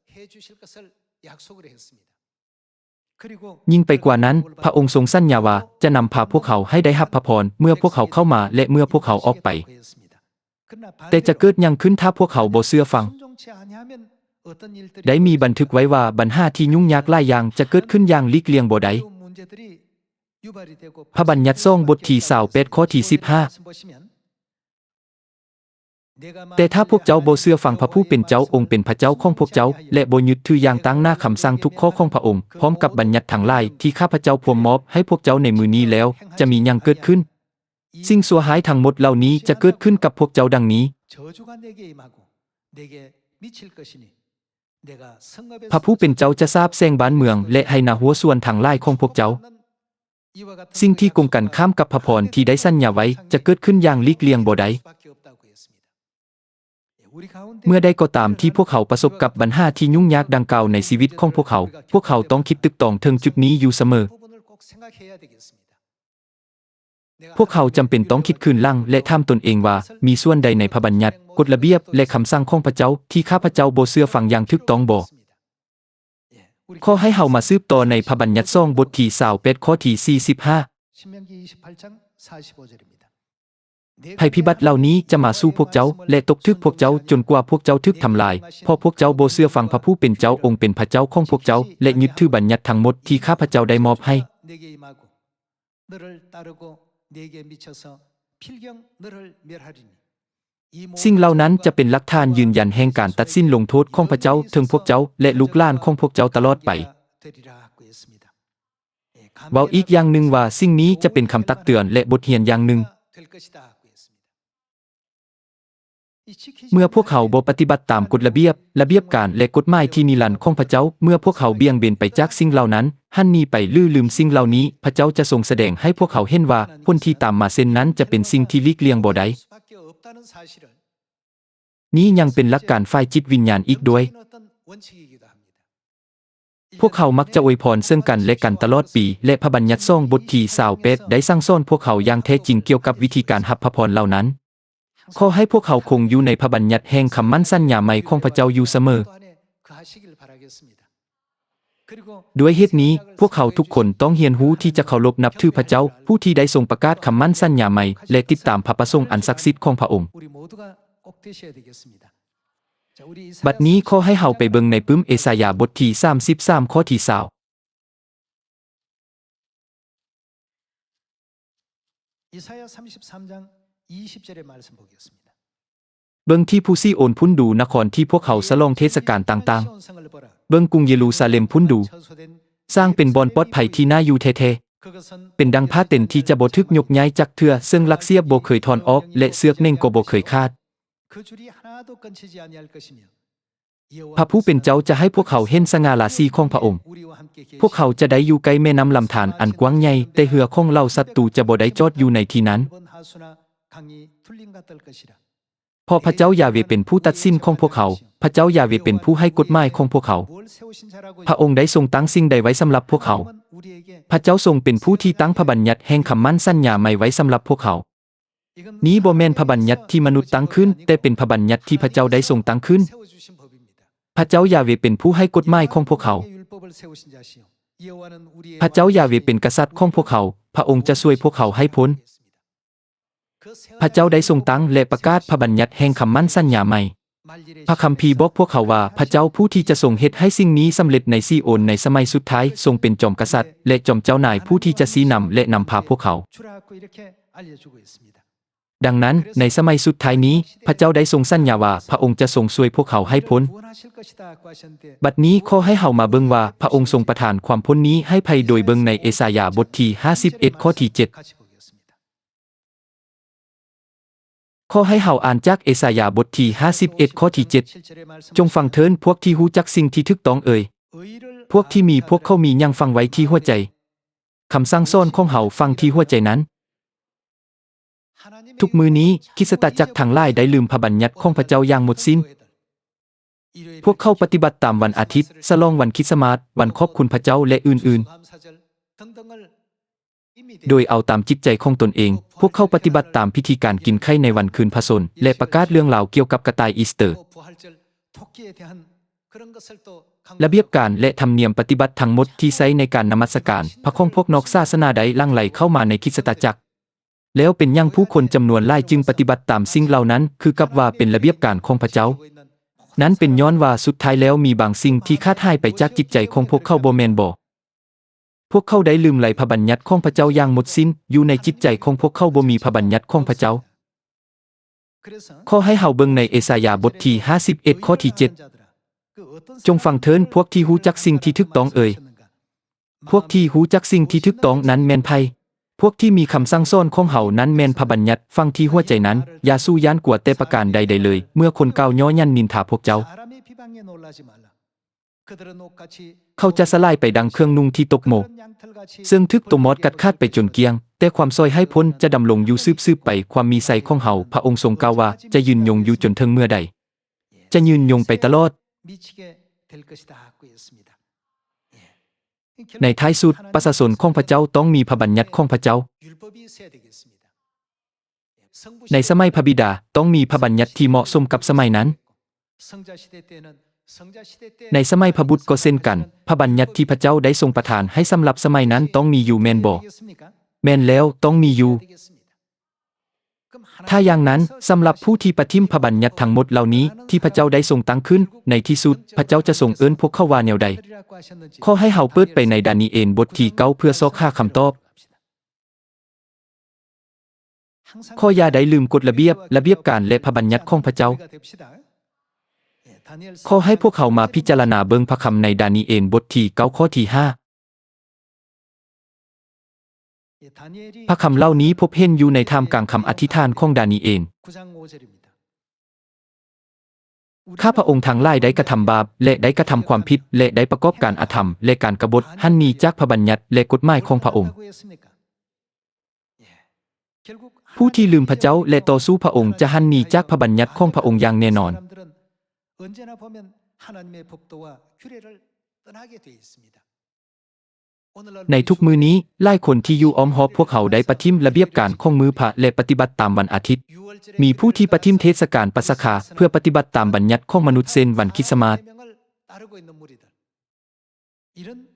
ຍິ່ງໄປກວ່ານັ້ນ, ພະອົງຊົງສັນຍາວ່າຈະນຳພາພວກເຮົາໃຫ້ໄດ້ຮັບພະພອນເມື່ອພວກເຮົາເຂົ້າມາ ແລະ ເມື່ອພວກເຮົາອອກໄປ. ແຕ່ຈະເກີດຫຍັງຂຶ້ນຖ້າພວກເຮົາບໍ່ເຊື່ອຟັງ? ໄດ້ມີບັນທຶກໄວ້ວ່າບັນຫາທີ່ຫຍຸ້ງຍາກຫຼາຍຢ່າງຈະເກີດຂຶ້ນຢ່າງຫຼີກລ່ຽງບໍ່ໄດ້. ພະບັນຍັດສອງ ບົດທີຊາວແປດ ຂໍ້ທີສິບຫ້າ. ແຕ່ຖ້າພວກເຈົ້າບໍ່ເຊື່ອຟັງພະຜູ້ເປັນເຈົ້າ ອົງເປັນພະເຈົ້າຂອງພວກເຈົ້າ ແລະ ບໍ່ຍຶດຖືຢ່າງຕັ້ງໜ້າຄຳສັ່ງທຸກຂໍ້ຂອງພະອົງ ພ້ອມກັບບັນຍັດທັງຫຼາຍທີ່ຂ້າພະເຈົ້າພວມມອບໃຫ້ພວກເຈົ້າໃນມື້ນີ້ແລ້ວ, ຈະມີຫຍັງເກີດຂຶ້ນ? ສິ່ງຊົ່ວຮ້າຍທັງໝົດເຫຼົ່ານີ້ຈະເກີດຂຶ້ນກັບພວກເຈົ້າດັ່ງນີ້. ພະຜູ້ເປັນເຈົ້າຈະສາບແຊ່ງບ້ານເມືອງ ແລະ ໄຮ່ນາຮົ້ວສວນທັງຫຼາຍຂອງພວກເຈົ້າ. ສິ່ງທີ່ກົງກັນຂ້າມກັບພະພອນທີ່ໄດ້ສັນຍາໄວ້ຈະເກີດຂຶ້ນຢ່າງຫຼີກລ່ຽງບໍ່ໄດ້. ເມື່ອໃດກໍຕາມທີ່ພວກເຮົາປະສົບກັບບັນຫາທີ່ຫຍຸ້ງຍາກດັ່ງກ່າວໃນຊີວິດຂອງພວກເຮົາ, ພວກເຮົາຕ້ອງຄິດຕຶກຕອງເຖິງຈຸດນີ້ຢູ່ສະເໝີ. ພວກເຮົາຈຳເປັນຕ້ອງຄິດຄືນຫຼັງ ແລະ ຖາມຕົນເອງວ່າ, ມີສ່ວນໃດໃນພະບັນຍັດ, ກົດລະບຽບ ແລະ ຄຳສັ່ງຂອງພະເຈົ້າທີ່ຂ້າພະເຈົ້າບໍ່ເຊື່ອຟັງຢ່າງຖືກຕ້ອງບໍ່? ຂໍໃຫ້ເຮົາມາສືບຕໍ່ໃນພະບັນຍັດສອງ ບົດທີຊາວແປດ ຂໍ້ທີສີ່ສິບຫ້າ. ໄພພິບັດເຫຼົ່ານີ້ຈະມາສູ່ພວກເຈົ້າ ແລະ ຕົກຖືກພວກເຈົ້າ ຈົນກວ່າພວກເຈົ້າຖືກທຳລາຍ, ເພາະພວກເຈົ້າບໍ່ເຊື່ອຟັງພະຜູ້ເປັນເຈົ້າ ອົງເປັນພະເຈົ້າຂອງພວກເຈົ້າ ແລະ ຍຶດຖືບັນຍັດທັງໝົດທີ່ຂ້າພະເຈົ້າໄດ້ມອບໃຫ້. ສິ່ງເຫຼົ່ານັ້ນຈະເປັນຫຼັກຖານຢືນຢັນແຫ່ງການຕັດສິນລົງໂທດຂອງພະເຈົ້າເຖິງພວກເຈົ້າ ແລະ ລູກຫຼານຂອງພວກເຈົ້າຕະຫຼອດໄປ. ເວົ້າອີກຢ່າງໜຶ່ງວ່າ, ສິ່ງນີ້ຈະເປັນຄຳຕັກເຕືອນ ແລະ ບົດຮຽນຢ່າງໜຶ່ງ. ເມື່ອພວກເຮົາບໍ່ປະຕິບັດຕາມກົດລະບຽບ, ລະບຽບການ ແລະ ກົດໝາຍທີ່ນິລັນຂອງພະເຈົ້າ, ເມື່ອພວກເຮົາບ່ຽງເບັນໄປຈາກສິ່ງເຫຼົ່ານັ້ນ, ຫັນໜີໄປ ຫຼື ລືມສິ່ງເຫຼົ່ານີ້, ພະເຈົ້າຈະຊົງສະແດງໃຫ້ພວກເຮົາເຫັນວ່າ ຜົນທີ່ຕາມມາເຊັ່ນນັ້ນຈະເປັນສິ່ງທີ່ຫຼີກລ່ຽງບໍ່ໄດ້. ນີ້ຍັງເປັນຫຼັກການຝ່າຍຈິດວິນຍານອີກດ້ວຍ. ພວກເຮົາມັກຈະອວຍພອນເຊິ່ງກັນ ແລະ ກັນຕະຫຼອດປີ, ແລະ ພະບັນຍັດສອງ ບົດທີຊາວແປດ ໄດ້ສັ່ງສອນພວກເຮົາຢ່າງແທ້ຈິງກ່ຽວກັບວິທີການຮັບພະພອນເຫຼົ່ານັ້ນ. ຂໍໃຫ້ພວກເຮົາຄົງຢູ່ໃນພະບັນຍັດແຫ່ງຄຳໝັ້ນສັນຍາໃໝ່ຂອງພະເຈົ້າຢູ່ສະເໝີ. ດ້ວຍເຫດນີ້, ພວກເຮົາທຸກຄົນຕ້ອງຮຽນຮູ້ທີ່ຈະເຄົາລົບນັບຖືພະເຈົ້າ, ຜູ້ທີ່ໄດ້ຊົງປະກາດຄຳໝັ້ນສັນຍາໃໝ່ ແລະ ຕິດຕາມພະປະສົງອັນສັກສິດຂອງພະອົງ. ບັດນີ້ຂໍໃຫ້ເຮົາໄປເບິ່ງໃນປຶ້ມເອສາຍາບົດທີສາມສິບສາມ ຂໍ້ທີຊາວ. เบิ่งที่ภูซีโอนพุ้นดู นครที่พวกเขาฉลองเทศกาลต่างๆ เบิ่งกรุงเยรูซาเล็มพุ้นดู สร้างเป็นบ่อนปลอดภัยที่น่าอยู่แท้ๆ เป็นดังผ้าเต็นท์ที่จะบ่ถูกยกย้ายจักเทื่อ ซึ่งลักเสียบ่เคยถอนออก และเชือกเน่งก็บ่เคยขาด พระผู้เป็นเจ้าจะให้พวกเขาเห็นสง่าราศีของพระองค์ พวกเขาจะได้อยู่ใกล้แม่น้ำลำธารอันกว้างใหญ่ แต่เฮือของเหล่าศัตรูจะบ่ได้จอดอยู่ในที่นั้น เพราะพระเจ้ายาห์เวห์เป็นผู้ตัดสินของพวกเขา พระเจ้ายาห์เวห์เป็นผู้ให้กฎหมายของพวกเขา พระองค์ได้ทรงตั้งสิ่งใดไว้สำหรับพวกเขา พระเจ้าทรงเป็นผู้ที่ตั้งพระบัญญัติแห่งคำมั่นสัญญาใหม่ไว้สำหรับพวกเขา นี้บ่แม่นพระบัญญัติที่มนุษย์ตั้งขึ้น แต่เป็นพระบัญญัติที่พระเจ้าได้ทรงตั้งขึ้น พระเจ้ายาห์เวห์เป็นผู้ให้กฎหมายของพวกเขา พระเจ้ายาห์เวห์เป็นกษัตริย์ของพวกเขา พระองค์จะช่วยพวกเขาให้พ้น พระเจ้าได้ทรงตั้งและประกาศพระบัญญัติแห่งคำมั่นสัญญาใหม่ พระคัมภีร์บอกพวกเขาว่า พระเจ้าผู้ที่จะทรงเฮ็ดให้สิ่งนี้สำเร็จในซีโอนในสมัยสุดท้าย ทรงเป็นจอมกษัตริย์ และจอมเจ้านายผู้ที่จะชี้นำและนำพาพวกเขา ดังนั้น ในสมัยสุดท้ายนี้ พระเจ้าได้ทรงสัญญาว่า พระองค์จะทรงช่วยพวกเขาให้พ้น บัดนี้ขอให้เฮามาเบิ่งว่า พระองค์ทรงประทานความพ้นนี้ให้ไผ โดยเบิ่งในเอสายาห์บทที่ห้าสิบเอ็ด ข้อที่เจ็ด ขอให้เฮาอ่านจากเอสายาห์บทที่ห้าสิบเอ็ด ข้อที่เจ็ด จงฟังเถิดพวกที่รู้จักสิ่งที่ถูกต้องเอ่ย พวกที่มีพวกเขามีหยังฝังไว้ที่หัวใจ คำสั่งสอนของเฮาฝังที่หัวใจนั้น ทุกมื้อนี้ คริสตจักรทั้งหลายได้ลืมพระบัญญัติของพระเจ้าอย่างหมดสิ้น พวกเขาปฏิบัติตามวันอาทิตย์ ฉลองวันคริสต์มาส วันขอบคุณพระเจ้า และอื่นๆ ໂດຍເອົາຕາມຈິດໃຈຂອງຕົນເອງ, ພວກເຂົາປະຕິບັດຕາມພິທີການກິນໄຂ່ໃນວັນຄືນພະຊົນ ແລະ ປະກາດເລື່ອງລາວກ່ຽວກັບກະຕ່າຍອີສເຕີ. ລະບຽບການ ແລະ ທຳນຽມປະຕິບັດທັງໝົດທີ່ໃຊ້ໃນການນະມັດສະການພະຂອງພວກນອກສາສະໜາໄດ້ຫຼັ່ງໄຫຼເຂົ້າມາໃນຄຣິສຕະຈັກ. ແລ້ວເປັນຫຍັງຜູ້ຄົນຈຳນວນຫຼາຍຈຶ່ງປະຕິບັດຕາມສິ່ງເຫຼົ່ານັ້ນຄືກັບວ່າເປັນລະບຽບການຂອງພະເຈົ້າ? ນັ້ນເປັນຍ້ອນວ່າສຸດທ້າຍແລ້ວມີບາງສິ່ງທີ່ຂາດຫາຍໄປຈາກຈິດໃຈຂອງພວກເຂົາ, ບໍ່ແມ່ນບໍ? ພວກເຂົາໄດ້ລືມໄຫຼພະບັນຍັດຂອງພະເຈົ້າຢ່າງໝົດສິ້ນ, ຢູ່ໃນຈິດໃຈຂອງພວກເຂົາບໍ່ມີພະບັນຍັດຂອງພະເຈົ້າ. ຂໍໃຫ້ເຮົາເບິ່ງໃນເອສາຍາບົດທີຫ້າສິບເອັດ ຂໍ້ທີເຈັດ. ຈົ່ງຟັງເທີ້ນ, ພວກທີ່ຮູ້ຈັກສິ່ງທີ່ຖືກຕ້ອງເອີຍ. ພວກທີ່ຮູ້ຈັກສິ່ງທີ່ຖືກຕ້ອງນັ້ນແມ່ນໃຜ? ພວກທີ່ມີຄຳສັ່ງສອນຂອງເຮົານັ້ນແມ່ນພະບັນຍັດຝັງທີ່ຫົວໃຈນັ້ນ. ຢ່າສູ່ຢ້ານກົວແຕ່ປະການໃດໆເລີຍ, ເມື່ອຄົນກ່າວເຍາະຫຍັນນິນທາພວກເຈົ້າ. ເຂົາຈະສະຫຼາຍໄປດັ່ງເຄື່ອງນຸ່ງທີ່ຕົກໝົກ, ເຊິ່ງຖືກຕົວມອດກັດຂາດໄປຈົນກ້ຽງ, ແຕ່ຄວາມຊ່ອຍໃຫ້ພົ້ນຈະດຳລົງຢູ່ສືບໆໄປ. ຄວາມມີໄຊຂອງເຮົາ, ພະອົງຊົງກ່າວວ່າ, ຈະຍືນຍົງຢູ່ຈົນເຖິງເມື່ອໃດ? ຈະຍືນຍົງໄປຕະຫຼອດ. ໃນທ້າຍສຸດ, ປະຊາຊົນຂອງພະເຈົ້າຕ້ອງມີພະບັນຍັດຂອງພະເຈົ້າ. ໃນສະໄໝພະບິດາ, ຕ້ອງມີພະບັນຍັດທີ່ເໝາະສົມກັບສະໄໝນັ້ນ. ໃນສະໄໝພະບຸດກໍເຊັ່ນກັນ, ພະບັນຍັດທີ່ພະເຈົ້າໄດ້ຊົງປະທານໃຫ້ສຳລັບສະໄໝນັ້ນຕ້ອງມີຢູ່ແມ່ນບໍ່? ແມ່ນແລ້ວ, ຕ້ອງມີຢູ່. ຖ້າຢ່າງນັ້ນ, ສຳລັບຜູ້ທີ່ປະຖິ້ມພະບັນຍັດທັງໝົດເຫຼົ່ານີ້ທີ່ພະເຈົ້າໄດ້ຊົງຕັ້ງຂຶ້ນ, ໃນທີ່ສຸດ, ພະເຈົ້າຈະຊົງເອີ້ນພວກເຂົາວ່າແນວໃດ? ຂໍໃຫ້ເຮົາເປີດໄປໃນດານີເອນບົດທີເກົ້າເພື່ອຊອກຫາຄຳຕອບ. ຂໍຢ່າໄດ້ລືມກົດລະບຽບ, ລະບຽບການ ແລະ ພະບັນຍັດຂອງພະເຈົ້າ. ຂໍໃຫ້ພວກເຮົາມາພິຈາລະນາເບິ່ງພະຄຳໃນດານີເອນບົດທີເກົ້າ ຂໍ້ທີຫ້າ. ພະຄຳເຫຼົ່ານີ້ພົບເຫັນຢູ່ໃນທ່າມກາງຄຳອະທິຖານຂອງດານີເອນ. ຂ້າພະອົງທັງຫຼາຍໄດ້ກະທຳບາບ ແລະ ໄດ້ກະທຳຄວາມຜິດ ແລະ ໄດ້ປະກອບການອະທຳ ແລະ ການກະບົດ, ຫັນໜີຈາກພະບັນຍັດ ແລະ ກົດໝາຍຂອງພະອົງ. ຜູ້ທີ່ລືມພະເຈົ້າ ແລະ ຕໍ່ສູ້ພະອົງ ຈະຫັນໜີຈາກພະບັນຍັດຂອງພະອົງຢ່າງແນ່ນອນ. ໃນທຸກມື້ນີ້, ຫຼາຍຄົນທີ່ຢູ່ອ້ອມຮອບພວກເຮົາໄດ້ປະຖິ້ມລະບຽບການຂອງມື້ພະ ແລະ ປະຕິບັດຕາມວັນອາທິດ. ມີຜູ້ທີ່ປະຖິ້ມເທດສະການປາສະຄາເພື່ອປະຕິບັດຕາມບັນຍັດຂອງມະນຸດເຊັ່ນວັນຄຣິດສະມາດ.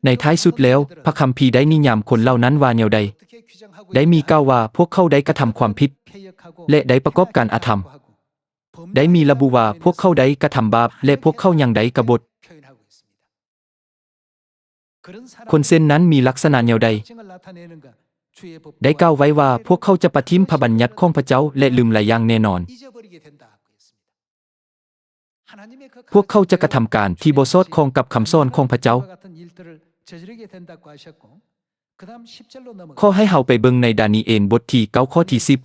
ໃນທ້າຍສຸດແລ້ວ, ພະຄຳພີໄດ້ນິຍາມຄົນເຫຼົ່ານັ້ນວ່າແນວໃດ? ໄດ້ມີກ່າວວ່າພວກເຂົາໄດ້ກະທຳຄວາມຜິດ ແລະ ໄດ້ປະກອບການອະທຳ. ໄດ້ມີລະບຸວ່າພວກເຂົາໄດ້ກະທຳບາບ ແລະ ພວກເຂົາຍັງໄດ້ກະບົດ. ຄົນເຊັ່ນນັ້ນມີລັກສະນະແນວໃດ? ໄດ້ກ່າວໄວ້ວ່າພວກເຂົາຈະປະຖິ້ມພະບັນຍັດຂອງພະເຈົ້າ ແລະ ລືມໄຫຼຢ່າງແນ່ນອນ. ພວກເຂົາຈະກະທຳການທີ່ບໍ່ສອດຄ່ອງກັບຄຳສອນຂອງພະເຈົ້າ. ຂໍໃຫ້ເຮົາໄປເບິ່ງໃນດານີເອນບົດທີເກົ້າ ຂໍ້ທີສິບ.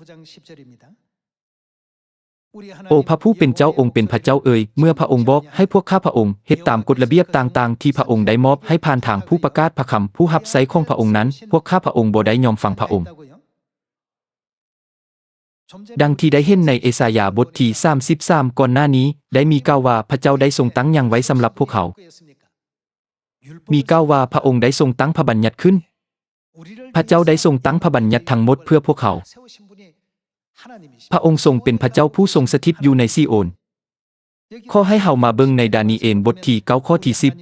ໂອ ພະຜູ້ເປັນເຈົ້າອົງເປັນພະເຈົ້າເອີຍ, ເມື່ອພະອົງບອກໃຫ້ພວກຂ້າພະອົງເຮັດຕາມກົດລະບຽບຕ່າງໆທີ່ພະອົງໄດ້ມອບໃຫ້ຜ່ານທາງຜູ້ປະກາດພະຄຳ, ຜູ້ຮັບໃຊ້ຂອງພະອົງນັ້ນ, ພວກຂ້າພະອົງບໍ່ໄດ້ຍອມຟັງພະອົງ. ດັ່ງທີ່ໄດ້ເຫັນໃນເອສາຍາບົດທີສາມສິບສາມ ກ່ອນໜ້ານີ້, ໄດ້ມີກ່າວວ່າພະເຈົ້າໄດ້ຊົງຕັ້ງຫຍັງໄວ້ສຳລັບພວກເຮົາ? ມີກ່າວວ່າພະອົງໄດ້ຊົງຕັ້ງພະບັນຍັດຂຶ້ນ. ພະເຈົ້າໄດ້ຊົງຕັ້ງພະບັນຍັດທັງໝົດເພື່ອພວກເຮົາ. ພະອົງຊົງເປັນພະເຈົ້າຜູ້ຊົງສະຖິດຢູ່ໃນຊີໂອນ. ຂໍໃຫ້ເຮົາມາເບິ່ງໃນດານີເອນບົດທີເກົ້າ ຂໍ້ທີສິບ.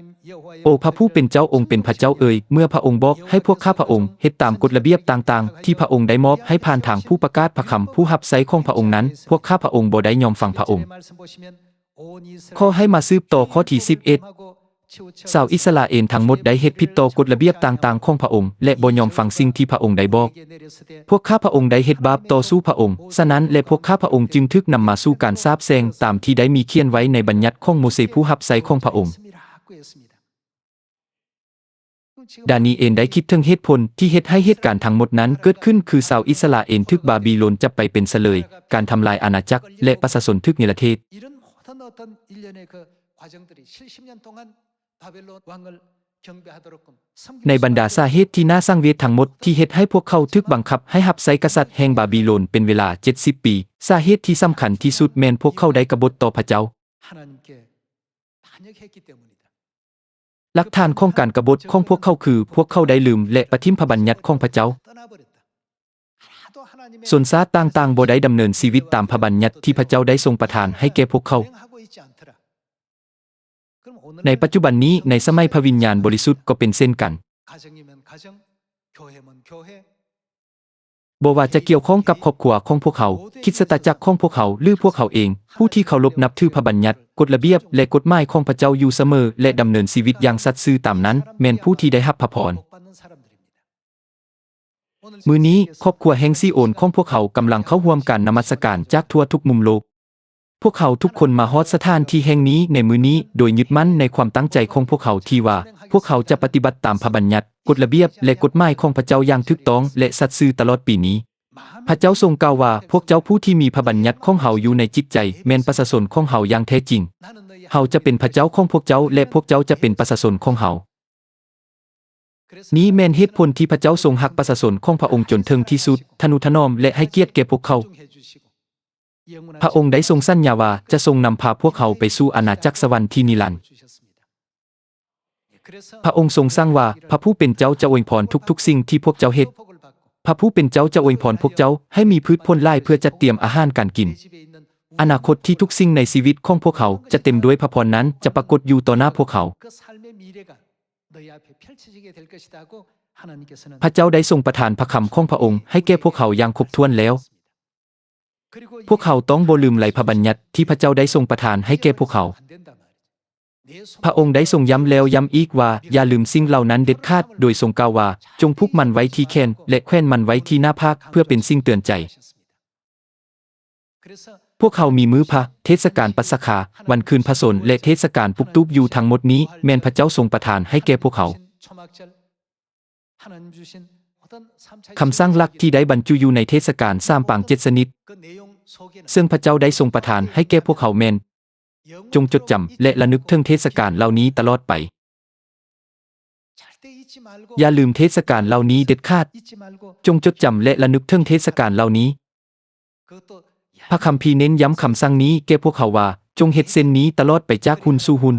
ໂອ ພະຜູ້ເປັນເຈົ້າອົງເປັນພະເຈົ້າເອີຍ, ເມື່ອພະອົງບອກໃຫ້ພວກຂ້າພະອົງເຮັດຕາມກົດລະບຽບຕ່າງໆທີ່ພະອົງໄດ້ມອບໃຫ້ຜ່ານທາງຜູ້ປະກາດພະຄຳ, ຜູ້ຮັບໃຊ້ຂອງພະອົງນັ້ນ, ພວກຂ້າພະອົງບໍ່ໄດ້ຍອມຟັງພະອົງ. ຂໍໃຫ້ມາສືບຕໍ່ຂໍ້ທີສິບເອັດ. ຊາວອິດສະຣາເອນທັງໝົດໄດ້ເຮັດຜິດຕໍ່ກົດລະບຽບຕ່າງໆຂອງພະອົງ ແລະ ບໍ່ຍອມຟັງສິ່ງທີ່ພະອົງໄດ້ບອກ. ພວກຂ້າພະອົງໄດ້ເຮັດບາບຕໍ່ສູ້ພະອົງ, ສະນັ້ນ ແລະ ພວກຂ້າພະອົງຈຶ່ງຖືກນຳມາສູ່ການສາບແຊ່ງ, ຕາມທີ່ໄດ້ມີຂຽນໄວ້ໃນບັນຍັດຂອງໂມເຊຜູ້ຮັບໃຊ້ຂອງພະອົງ. ດານີເອນໄດ້ຄິດເຖິງເຫດຜົນທີ່ເຮັດໃຫ້ເຫດການທັງໝົດນັ້ນເກີດຂຶ້ນ ຄືຊາວອິດສະຣາເອນຖືກບາບີໂລນຈັບໄປເປັນສະເລີຍ, ການທຳລາຍອານາຈັກ ແລະ ປະຊາຊົນຖືກເນລະເທດ. ໃນບັນດາສາເຫດທີ່ໜ້າສັງເວດທັງໝົດທີ່ເຮັດໃຫ້ພວກເຂົາຖືກບັງຄັບໃຫ້ຮັບໃຊ້ກະສັດແຫ່ງບາບີໂລນເປັນເວລາເຈັດສິບປີ, ສາເຫດທີ່ສຳຄັນທີ່ສຸດແມ່ນພວກເຂົາໄດ້ກະບົດຕໍ່ພະເຈົ້າ. ຫຼັກຖານຂອງການກະບົດຂອງພວກເຂົາຄື ພວກເຂົາໄດ້ລືມ ແລະ ປະຖິ້ມພະບັນຍັດຂອງພະເຈົ້າ. ຊົນຊາດຕ່າງໆບໍ່ໄດ້ດຳເນີນຊີວິດຕາມພະບັນຍັດທີ່ພະເຈົ້າໄດ້ຊົງປະທານໃຫ້ແກ່ພວກເຂົາ. ໃນປັດຈຸບັນນີ້, ໃນສະໄໝພະວິນຍານບໍລິສຸດກໍເປັນເຊັ່ນກັນ. ບໍ່ວ່າຈະກ່ຽວຂ້ອງກັບຄອບຄົວຂອງພວກເຮົາ, ຄຣິສຕະຈັກຂອງພວກເຮົາ ຫຼື ພວກເຮົາເອງ, ຜູ້ທີ່ເຄົາລົບນັບຖືພະບັນຍັດ, ກົດລະບຽບ ແລະ ກົດໝາຍຂອງພະເຈົ້າຢູ່ສະເໝີ ແລະ ດຳເນີນຊີວິດຢ່າງສັດຊື່ຕາມນັ້ນ, ແມ່ນຜູ້ທີ່ໄດ້ຮັບພະພອນ. ມື້ນີ້, ຄອບຄົວແຫ່ງຊີໂອນຂອງພວກເຮົາກຳລັງເຂົ້າຮ່ວມການນະມັດສະການຈາກທົ່ວທຸກມຸມໂລກ. ພວກເຮົາທຸກຄົນມາຮອດສະຖານທີ່ແຫ່ງນີ້ໃນມື້ນີ້ ໂດຍຍຶດໝັ້ນໃນຄວາມຕັ້ງໃຈຂອງພວກເຮົາທີ່ວ່າ ພວກເຮົາຈະປະຕິບັດຕາມພະບັນຍັດ, ກົດລະບຽບ ແລະ ກົດໝາຍຂອງພະເຈົ້າຢ່າງຖືກຕ້ອງ ແລະ ສັດຊື່ຕະຫຼອດປີນີ້. ພະເຈົ້າຊົງກ່າວວ່າ, ພວກເຈົ້າຜູ້ທີ່ມີພະບັນຍັດຂອງເຮົາຢູ່ໃນຈິດໃຈ ແມ່ນປະຊາຊົນຂອງເຮົາຢ່າງແທ້ຈິງ. ເຮົາຈະເປັນພະເຈົ້າຂອງພວກເຈົ້າ ແລະ ພວກເຈົ້າຈະເປັນປະຊາຊົນຂອງເຮົາ. ນີ້ແມ່ນເຫດຜົນທີ່ພະເຈົ້າຊົງຮັກປະຊາຊົນຂອງພະອົງຈົນເຖິງທີ່ສຸດ, ທະນຸຖະໜອມ ແລະ ໃຫ້ກຽດແກ່ພວກເຂົາ. ພະອົງໄດ້ຊົງສັນຍາວ່າຈະຊົງນຳພາພວກເຮົາໄປສູ່ອານາຈັກສະຫວັນທີ່ນິລັນ. ພະອົງຊົງສັ່ງວ່າ, ພະຜູ້ເປັນເຈົ້າຈະອວຍພອນທຸກໆສິ່ງທີ່ພວກເຈົ້າເຮັດ. ພະຜູ້ເປັນເຈົ້າຈະອວຍພອນພວກເຈົ້າໃຫ້ມີພືດຜົນຫຼາຍເພື່ອຈັດຕຽມອາຫານການກິນ. ອະນາຄົດທີ່ທຸກສິ່ງໃນຊີວິດຂອງພວກເຮົາຈະເຕັມດ້ວຍພະພອນນັ້ນຈະປາກົດຢູ່ຕໍ່ໜ້າພວກເຮົາ. ພະເຈົ້າໄດ້ຊົງປະທານພະຄຳຂອງພະອົງໃຫ້ແກ່ພວກເຮົາຢ່າງຄົບຖ້ວນແລ້ວ. ພວກເຮົາຕ້ອງບໍ່ລືມໄຫຼພະບັນຍັດທີ່ພະເຈົ້າໄດ້ຊົງປະທານໃຫ້ແກ່ພວກເຮົາ. ພະອົງໄດ້ຊົງຢ້ຳແລ້ວຢ້ຳອີກວ່າ, ຢ່າລືມສິ່ງເຫຼົ່ານັ້ນເດັດຂາດ, ໂດຍຊົງກ່າວວ່າ, ຈົ່ງຜູກມັນໄວ້ທີ່ແຂນ ແລະ ແຂວນມັນໄວ້ທີ່ໜ້າຜາກ, ເພື່ອເປັນສິ່ງເຕືອນໃຈ. ພວກເຮົາມີມື້ພະ, ເທດສະການປັດສະຄາ, ວັນຄືນພະຊົນ ແລະ ເທດສະການປຸກຕູບຢູ່. ທັງໝົດນີ້ແມ່ນພະເຈົ້າຊົງປະທານໃຫ້ແກ່ພວກເຮົາ. ຄຳສັ່ງຫຼັກທີ່ໄດ້ບັນຈຸຢູ່ໃນເທດສະການສາມປາງເຈັດຊະນິດ, ເຊິ່ງພະເຈົ້າໄດ້ຊົງປະທານໃຫ້ແກ່ພວກເຮົາແມ່ນ, ຈົ່ງຈົດຈຳ ແລະ ລະນຶກເຖິງເທດສະການເຫຼົ່ານີ້ຕະຫຼອດໄປ. ຢ່າລືມເທດສະການເຫຼົ່ານີ້ເດັດຂາດ. ຈົ່ງຈົດຈຳ ແລະ ລະນຶກເຖິງເທດສະການເຫຼົ່ານີ້. ພະຄຳພີເນັ້ນຢ້ຳຄຳສັ່ງນີ້ແກ່ພວກເຮົາວ່າ, ຈົ່ງເຮັດເຊັ່ນນີ້ຕະຫຼອດໄປຈາກຮຸ່ນສູ່ຮຸ່ນ.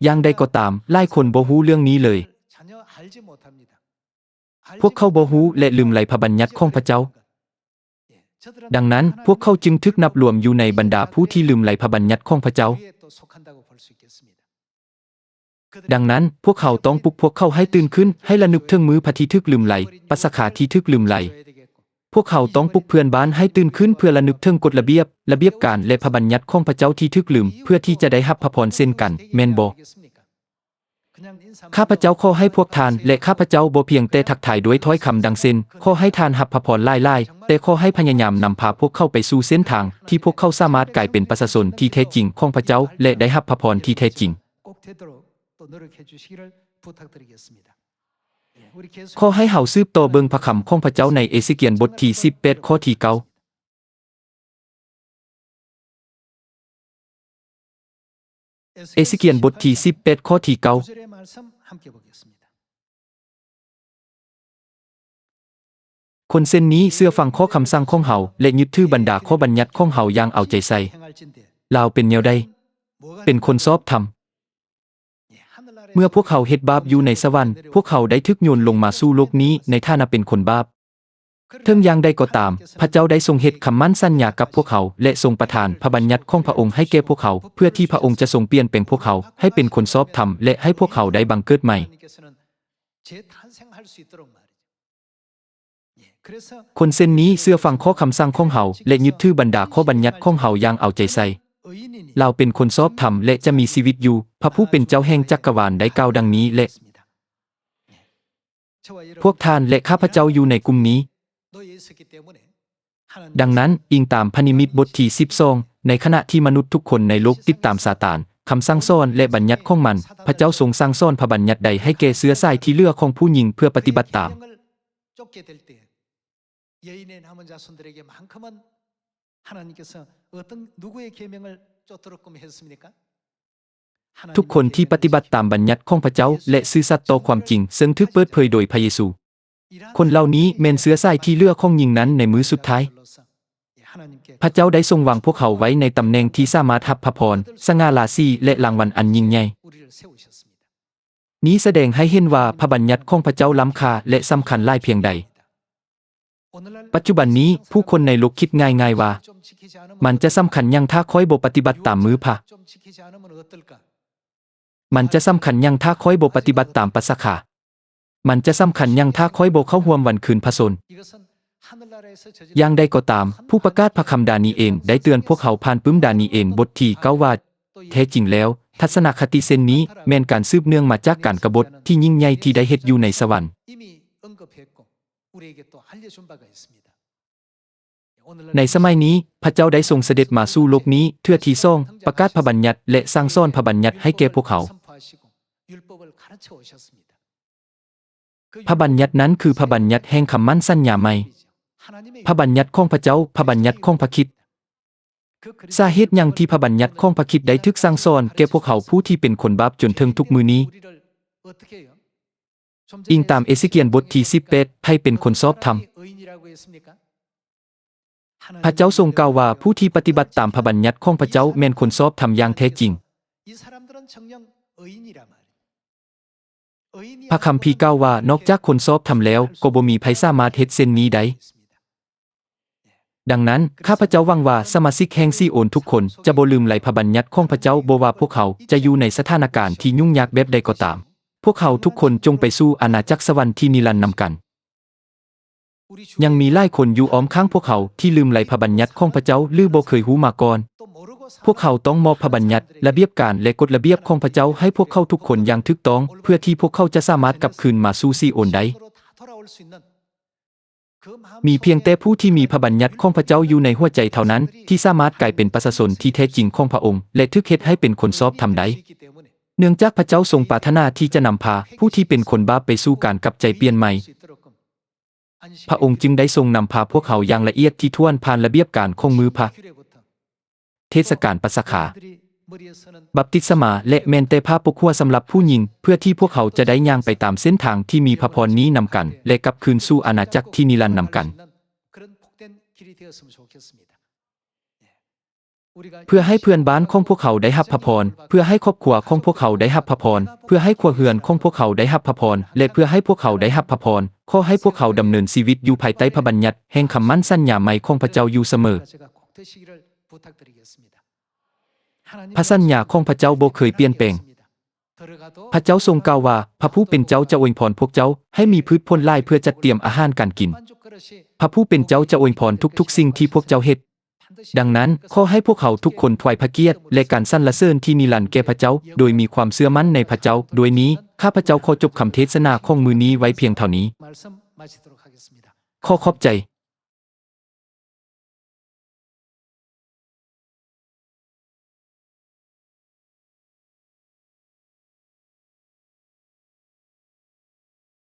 ຢ່າງໃດກໍຕາມ, ຫຼາຍຄົນບໍ່ຮູ້ເລື່ອງນີ້ເລີຍ. ພວກເຂົາບໍ່ຮູ້ ແລະ ລືມໄຫຼພະບັນຍັດຂອງພະເຈົ້າ. ດັ່ງນັ້ນ, ພວກເຂົາຈຶ່ງຖືກນັບລວມຢູ່ໃນບັນດາຜູ້ທີ່ລືມໄຫຼພະບັນຍັດຂອງພະເຈົ້າ. ດັ່ງນັ້ນ, ພວກເຮົາຕ້ອງປຸກພວກເຂົາໃຫ້ຕື່ນຂຶ້ນ, ໃຫ້ລະນຶກເຖິງມື້ພະທີ່ຖືກລືມໄຫຼ, ປັດສະຄາທີ່ຖືກລືມໄຫຼ. ພວກເຮົາຕ້ອງປຸກເພື່ອນບ້ານໃຫ້ຕື່ນຂຶ້ນເພື່ອລະນຶກເຖິງກົດລະບຽບ, ລະບຽບການ ແລະ ພະບັນຍັດຂອງພະເຈົ້າທີ່ຖືກລືມ, ເພື່ອທີ່ຈະໄດ້ຮັບພະພອນເຊັ່ນກັນ, ແມ່ນບໍ່? ຂ້າພະເຈົ້າຂໍໃຫ້ພວກທ່ານ ແລະ ຂ້າພະເຈົ້າບໍ່ພຽງແຕ່ທັກທາຍດ້ວຍຖ້ອຍຄຳດັ່ງເຊັ່ນ, ຂໍໃຫ້ທ່ານຮັບພະພອນຫຼາຍໆ, ແຕ່ຂໍໃຫ້ພະຍາຍາມນຳພາພວກເຂົາໄປສູ່ເສັ້ນທາງທີ່ພວກເຂົາສາມາດກາຍເປັນປະຊາຊົນທີ່ແທ້ຈິງຂອງພະເຈົ້າ ແລະ ໄດ້ຮັບພະພອນທີ່ແທ້ຈິງ. ຂໍໃຫ້ເຮົາສືບຕໍ່ເບິ່ງພະຄຳຂອງພະເຈົ້າໃນເອເສກຽນບົດທີສິບແປດ ຂໍ້ທີເກົ້າ. ເອເສກຽນບົດທີສິບແປດ ຂໍ້ທີເກົ້າ. ຄົນເຊັ່ນນີ້ເຊື່ອຟັງຂໍ້ຄຳສັ່ງຂອງເຮົາ ແລະ ຍຶດຖືບັນດາຂໍ້ບັນຍັດຂອງເຮົາຢ່າງເອົາໃຈໃສ່. ລາວເປັນແນວໃດ? ເປັນຄົນຊອບທຳ. ເມື່ອພວກເຮົາເຮັດບາບຢູ່ໃນສະຫວັນ, ພວກເຮົາໄດ້ຖືກໂຍນລົງມາສູ່ໂລກນີ້ໃນຖານະເປັນຄົນບາບ. ເຖິງຢ່າງໃດກໍຕາມ, ພະເຈົ້າໄດ້ຊົງເຮັດຄຳໝັ້ນສັນຍາກັບພວກເຮົາ ແລະ ຊົງປະທານພະບັນຍັດຂອງພະອົງໃຫ້ແກ່ພວກເຮົາ, ເພື່ອທີ່ພະອົງຈະຊົງປ່ຽນແປງພວກເຮົາໃຫ້ເປັນຄົນຊອບທຳ ແລະ ໃຫ້ພວກເຮົາໄດ້ບັງເກີດໃໝ່. ຄົນເຊັ່ນນີ້ເຊື່ອຟັງຂໍ້ຄຳສັ່ງຂອງເຮົາ ແລະ ຍຶດຖືບັນດາຂໍ້ບັນຍັດຂອງເຮົາຢ່າງເອົາໃຈໃສ່. ລາວເປັນຄົນຊອບທຳ ແລະ ຈະມີຊີວິດຢູ່. ພະຜູ້ເປັນເຈົ້າແຫ່ງຈັກກະວານໄດ້ກ່າວດັ່ງນີ້ແລະ ພວກທ່ານ ແລະ ຂ້າພະເຈົ້າຢູ່ໃນກຸ່ມນີ້. ດັ່ງນັ້ນ, ອີງຕາມພະນິມິດບົດທີສິບສອງ, ໃນຂະນະທີ່ມະນຸດທຸກຄົນໃນໂລກຕິດຕາມຊາຕານ, ຄຳສັ່ງສອນ ແລະ ບັນຍັດຂອງມັນ, ພະເຈົ້າຊົງສັ່ງສອນພະບັນຍັດໃດໃຫ້ແກ່ເຊື້ອສາຍທີ່ເຫຼືອຂອງຜູ້ຍິງເພື່ອປະຕິບັດຕາມ? 여인의 남은 자손들에게만큼은 하나님께서 어떤, 누구의 계명을 쫓도록금 했습니까? ທຸກຄົນທີ່ປະຕິບັດຕາມບັນຍັດຂອງພະເຈົ້າ ແລະ ຊື່ສັດຕໍ່ຄວາມຈິງເຊິ່ງຖືກເປີດເຜີຍໂດຍພະເຢຊູ. ຄົນເຫຼົ່ານີ້ແມ່ນເຊື້ອສາຍທີ່ເຫຼືອຂອງຍິງນັ້ນໃນມື້ສຸດທ້າຍ. ພະເຈົ້າໄດ້ຊົງວາງພວກເຮົາໄວ້ໃນຕຳແໜ່ງທີ່ສາມາດຮັບພະພອນ, ສະຫງ່າລາສີ ແລະ ລາງວັນອັນຍິ່ງໃຫຍ່. ນີ້ສະແດງໃຫ້ເຫັນວ່າພະບັນຍັດຂອງພະເຈົ້າລ້ຳຄ່າ ແລະ ສຳຄັນຫຼາຍພຽງໃດ. ປັດຈຸບັນນີ້ ຜູ້ຄົນໃນໂລກຄິດງ່າຍໆວ່າ, ມັນຈະສຳຄັນຫຍັງຖ້າຂ້ອຍບໍ່ປະຕິບັດຕາມມືພະ? ມັນຈະສຳຄັນຫຍັງຖ້າຂ້ອຍບໍ່ປະຕິບັດຕາມປັດສະຄາ? ມັນຈະສຳຄັນຫຍັງຖ້າຂ້ອຍບໍ່ເຂົ້າຮ່ວມວັນຄືນພະຊົນ? ຢ່າງໃດກໍຕາມ, ຜູ້ປະກາດພະຄຳດານີເອນໄດ້ເຕືອນພວກເຮົາຜ່ານປຶ້ມດານີເອນບົດທີເກົ້າວ່າ, ແທ້ຈິງແລ້ວ, ທັດສະນະຄະຕິເຊັ່ນນີ້ແມ່ນການສືບເນື່ອງມາຈາກການກະບົດທີ່ຍິ່ງໃຫຍ່ທີ່ໄດ້ເຮັດຢູ່ໃນສະຫວັນ. ໃນສະໄໝນີ້, ພະເຈົ້າໄດ້ຊົງສະເດັດມາສູ່ໂລກນີ້ເທື່ອທີສອງ, ປະກາດພະບັນຍັດ ແລະ ສັ່ງສອນພະບັນຍັດໃຫ້ແກ່ພວກເຮົາ. ພະບັນຍັດນັ້ນຄືພະບັນຍັດແຫ່ງຄຳໝັ້ນສັນຍາໃໝ່, ພະບັນຍັດຂອງພະເຈົ້າ, ພະບັນຍັດຂອງພະຄຣິດ. ສາເຫດຫຍັງທີ່ພະບັນຍັດຂອງພະຄຣິດໄດ້ຖືກສັ່ງສອນແກ່ພວກເຮົາຜູ້ທີ່ເປັນຄົນບາບຈົນເຖິງທຸກມື້ນີ້? ອີງຕາມເອເຊກຽນບົດທີສິບແປດ, ໃຜເປັນຄົນຊອບທຳ? ພະເຈົ້າຊົງກ່າວວ່າ ຜູ້ທີ່ປະຕິບັດຕາມພະບັນຍັດຂອງພະເຈົ້າແມ່ນຄົນຊອບທຳຢ່າງແທ້ຈິງ. ພະຄຳພີກ່າວວ່າ ນອກຈາກຄົນຊອບທຳແລ້ວ ກໍບໍ່ມີໃຜສາມາດເຮັດເຊັ່ນນີ້ໄດ້. ດັ່ງນັ້ນ, ຂ້າພະເຈົ້າຫວັງວ່າສະມາຊິກແຫ່ງຊີໂອນທຸກຄົນຈະບໍ່ລືມໄຫຼພະບັນຍັດຂອງພະເຈົ້າ, ບໍ່ວ່າພວກເຮົາຈະຢູ່ໃນສະຖານະການທີ່ຫຍຸ້ງຍາກແບບໃດກໍຕາມ, ພວກເຮົາທຸກຄົນຈົ່ງໄປສູ່ອານາຈັກສະຫວັນທີ່ນິລັນນຳກັນ. ຍັງມີຫຼາຍຄົນຢູ່ອ້ອມຂ້າງພວກເຮົາທີ່ລືມໄຫຼພະບັນຍັດຂອງພະເຈົ້າ ຫຼື ບໍ່ເຄີຍຮູ້ມາກ່ອນ. ພວກເຮົາຕ້ອງມອບພະບັນຍັດ, ລະບຽບການ ແລະ ກົດລະບຽບຂອງພະເຈົ້າໃຫ້ພວກເຂົາທຸກຄົນຢ່າງຖືກຕ້ອງ, ເພື່ອທີ່ພວກເຂົາຈະສາມາດກັບຄືນມາສູ່ຊີໂອນໄດ້. ມີພຽງແຕ່ຜູ້ທີ່ມີພະບັນຍັດຂອງພະເຈົ້າຢູ່ໃນຫົວໃຈເທົ່ານັ້ນ ທີ່ສາມາດກາຍເປັນປະຊາຊົນທີ່ແທ້ຈິງຂອງພະອົງ ແລະ ຖືກເຮັດໃຫ້ເປັນຄົນຊອບທຳໄດ້. ເນື່ອງຈາກພະເຈົ້າຊົງປາດຖະໜາທີ່ຈະນຳພາຜູ້ທີ່ເປັນຄົນບາບໄປສູ່ການກັບໃຈປ່ຽນໃໝ່, ພະອົງຈຶ່ງໄດ້ຊົງນຳພາພວກເຮົາຢ່າງລະອຽດຖີ່ຖ້ວນຜ່ານລະບຽບການຂອງມື້ພະ, ເທດສະການປັດສະຄາ, ບັບຕິສະມາ ແລະ ແມ່ນແຕ່ຜ້າປົກຫົວສຳລັບຜູ້ຍິງ, ເພື່ອທີ່ພວກເຮົາຈະໄດ້ຍ່າງໄປຕາມເສັ້ນທາງທີ່ມີພະພອນນີ້ນຳກັນ ແລະ ກັບຄືນສູ່ອານາຈັກທີ່ນິລັນນຳກັນ. ເພື່ອໃຫ້ເພື່ອນບ້ານຂອງພວກເຮົາໄດ້ຮັບພະພອນ, ເພື່ອໃຫ້ຄອບຄົວຂອງພວກເຮົາໄດ້ຮັບພະພອນ, ເພື່ອໃຫ້ຄົວເຮືອນຂອງພວກເຮົາໄດ້ຮັບພະພອນ ແລະ ເພື່ອໃຫ້ພວກເຮົາໄດ້ຮັບພະພອນ, ຂໍໃຫ້ພວກເຮົາດຳເນີນຊີວິດຢູ່ພາຍໃຕ້ພະບັນຍັດແຫ່ງຄຳໝັ້ນສັນຍາໃໝ່ຂອງພະເຈົ້າຢູ່ສະເໝີ. ພະສັນຍາຂອງພະເຈົ້າບໍ່ເຄີຍປ່ຽນແປງ. ພະເຈົ້າຊົງກ່າວວ່າ, ພະຜູ້ເປັນເຈົ້າຈະອວຍພອນພວກເຈົ້າໃຫ້ມີພືດຜົນຫຼາຍເພື່ອຈັດຕຽມອາຫານການກິນ. ພະຜູ້ເປັນເຈົ້າຈະອວຍພອນທຸກໆສິ່ງທີ່ພວກເຈົ້າເຮັດ. ດັ່ງນັ້ນ, ຂໍໃຫ້ພວກເຮົາທຸກຄົນຖວາຍພະກຽດ ແລະ ການສັນລະເສີນທີ່ນິລັນແກ່ພະເຈົ້າ ໂດຍມີຄວາມເຊື່ອໝັ້ນໃນພະເຈົ້າ. ດ້ວຍນີ້, ຂ້າພະເຈົ້າຂໍຈົບຄຳເທດສະໜາຂອງມື້ນີ້ໄວ້ພຽງເທົ່ານີ້. ຂໍຂອບໃຈ.